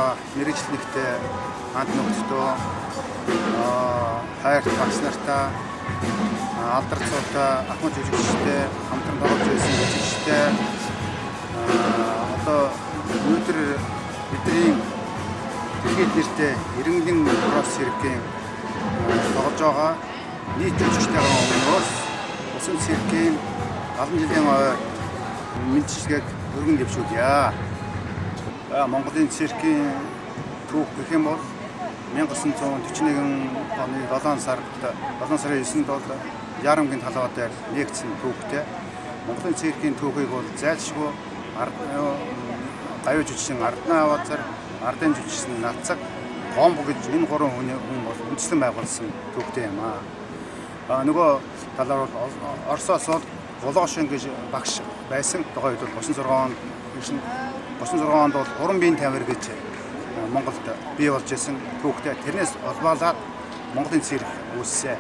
байгаа мэргэжил нэгтэй анд нөхдөдөө хайрт багш нартаа алдар цуутай ахмад жүжигчтэй хамтран тоглож байсан жүжигчтэй одоо өнөөдөр бидний дэлхийд нэртэй Иргэнлэн Кросс циркийн тоглож байгаа нийт жүжигчтэйгээ өмнөөс Усан циркийн 70 жилийн ой мэдчилгээг өргөн дэвшүүлье. Монголын циркийн түүх гэх юм бол 1941 оны 7 сарын 9-нд бол Ярамгийн талбай дээр нэгдсэн түүхтэй. Монголын циркийн түүхийг бол зайлшгүй гавь жүжигчин Арднаа Аваазар, ардын жүжигчин Нацаг, Гомбо гэж энэ гурван хүн бол үндэслэн байгуулсан түүхтэй юм аа. Нөгөө талаар бол Оросоос бол Волошин гэж багш байсан. Тухайн үед бол 36 онд 36 онд бол уран биеийн тамир гэж Монголд бий болж исэн түүхтэй. Тэрнээс улбаалаад Монголын цирк үүссэн.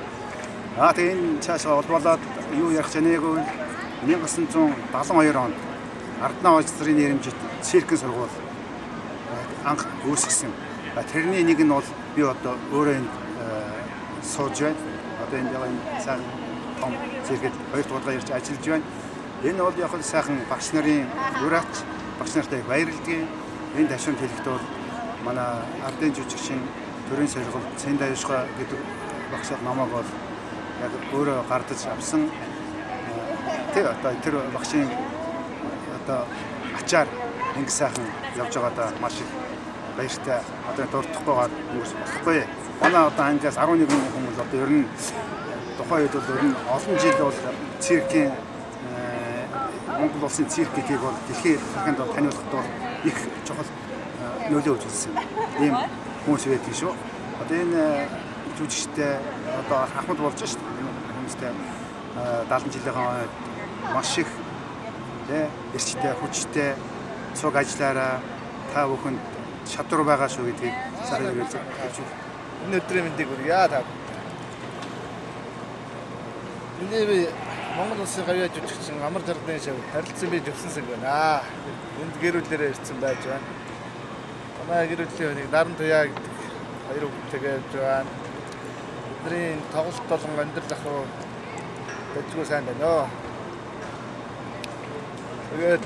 Тэгээ энэ цаашаа улбаалаад юу ярих чаныг гэвэл 1972 онд Арднаа Аваазарын нэрэмжит циркийн сургууль анх үүсгэсэн. Тэрний нэг нь бол би одоо өөрөө энд сууж байна. Одоо энд яг энэ сайхан том циркэд хоёр дахь удаа ирж ажиллаж байна. Энэ бол яг сайхан багш нарын ураач, багш нартай их баярлалдаг. Энэ ташуунд хэлэхдээ бол манай ардын жүжигчин төрийн сорилгол Цэн Даюшга гэдэг багш намайг бол яг өөрөө гардаж авсан. Тэр одоо тэр багшийн одоо ачаар ингэ сайхан явж байгаадаа маш их баяртай. Одоо дурдахгүйгээр юус болохгүй. Манай одоо ангиас 11 хүн бол одоо ер нь тухайн үед бол ер нь олон жил бол циркийн Монгол улсын цирк гэдгийг бол дэлхийн дахинд бол таниулахад бол их чухал нөлөө үзүүлсэн ийм хүмүүс байдаг шүү. Одоо энэ жүжигчтэй одоо ахмад болж шүү дээ. Хүмүүстэй 70 жилийн маш их эрчтэй, хүчтэй цуг ажиллаараа та бүхэнд чадвар байгаа шүү гэдгийг сайхан хэлж байна. Энэ өдрийн мэндийг хүргье та бүхэнд. Миний би Монгол улсын гавьяа жүжигчин Амар Жаргалын шав харилцан би живсэн байна. Энд гэр бүлээрээ ирсэн байж байна. Манай гэр бүлийн хүнийг Наран Туяа гэдэг хоёр хүүхэдтэйгээ явж байна. Бидний тоглолт болон амьдрал ах уу дажгүй сайн байна. Тэгээд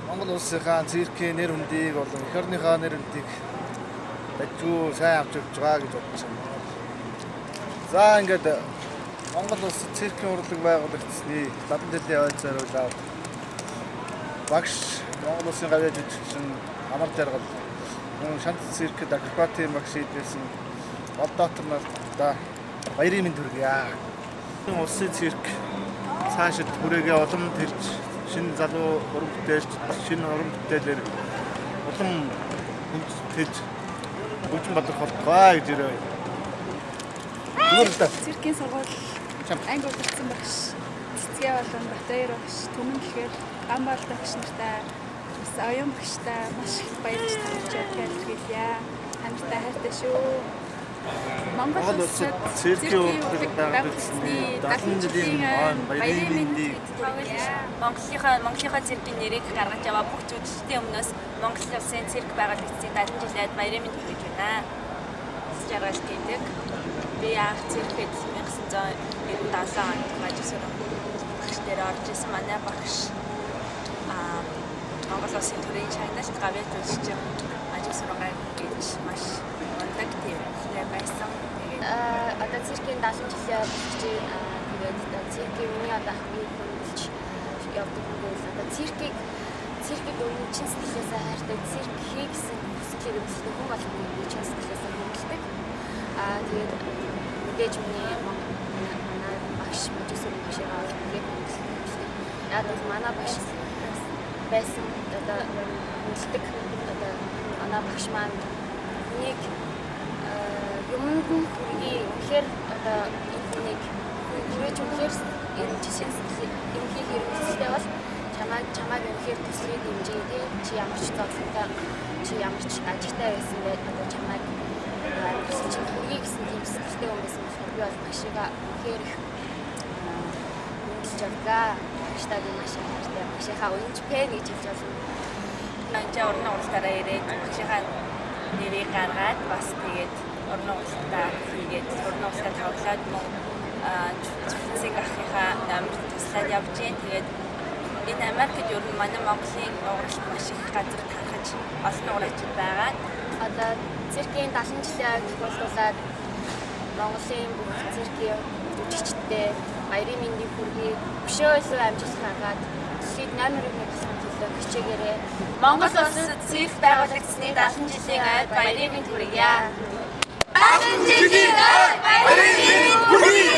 Монгол улсынхаа циркийн нэр хүндийг болон эх орныхоо нэр хүндийг дажгүй сайн авч явж байгаа гэж бодож байна. За ингээд Монгол улс циркийн урлаг байгуулагдсны 70 жилийн ой зориулаад багш Монгол улсын гавьяа жүжигчин Амар Жаргал мөн шант циркэд акробатын багш идсэн Болдоотор нарт баярын мэнд хүргье. Улсын цирк цаашид хүрээгээ улам тэрч шинэ залуу уран бүтээлч, шинэ уран бүтээлээр улам хөгжиж хөгжин бодлох болтугай гэж ирээ. Циркийн сургууль анги удирдсан багш Цэцгээ болон Батбаяр багш, түмэн гэхээр Гамбаалт багш нартай бас оюун багштай маш их баярлж таньж явдгаа хэлье. Хамтдаа хайртай шүү. Монгол улсад циркийн урлаг байгуулагдсны 70 жилийн он баярын мэндийг хүргье. Монголынхаа циркийн нэрийг гаргаж аваа бүх жүжигчдийн өмнөөс Монгол улсын цирк байгуулагдсны 70 жилээд баярын мэнд хүргэж байна. Жаргал гэдэг. Би анх циркэд 1997 онд мажисур багш дээр орж исэн. Манай багш Монгол улсын төрийн шагналт гавьяа жүжигчин Мажисургай гэж маш мундаг тийм байсан. Тэгээд одоо циркийн 70 жилээ болж байна. Тэгээд циркийн миний одоо хамгийн хүндэлж явдаг юм бол одоо циркийг өмнө чин сэтгэлээсээ хайртай, цирк хий гэсэн хүслийг өсгөх хүн болгоно би чин сэтгэлээсээ хүндэлдэг. Тэгээд мэдээж миний манай багш Мажисур багшийг бол үнэхээр хүндэлдэг. Яг бол манай багш байсан одоо хүндэлдэг одоо манай багш маань хүнийг юмд нь хүргэе. Үнэхээр одоо энэ хүнийг хэрвээ ч үнэхээр чин сэтгэл эмхийг хэрэгцээтэй бол чамайг үнэхээр төслийг дэмжиж тий чи ямар ч зовлонтой чи ямар ч ажигтай байсан бэ одоо чамайг амьдрал чинь хүргэе гэсэн тийм сэтгэлтэй хүн байсан болохоор би бол багшигаа үнэхээр их хүндэлж явдаг. Багштай би маш их хайртай. Багшийнхаа үнэнч пэн гэж хэлж болно. Энд уран уралтаараа ирээд багшийнхаа нэрийг гаргаад бас тэгээд уран угтаа хийгээд уран угтаа тоглоод мөн жүжигчдийн ахынхаа номерт туслаад явж гин. Тэгээд энэ Америкт ер нь манай Монголын ууралт маш их газар тархаж олон ууралчид байгаа. Одоо циркийн 70 жилийн тохиолдуулаад Монголын бүх циркийн жүжигчдээ баярын мэндийг хүргэе. Өшөө илүү амжилт гаргаад дэлхийд номер 1 болохын төлөө хичээгээрэй. Монгол улсад цирк байгуулагдсаны 70 жилийн ойд баярын мэнд хүргье. 70 жилийн ойд баярын мэнд хүргье.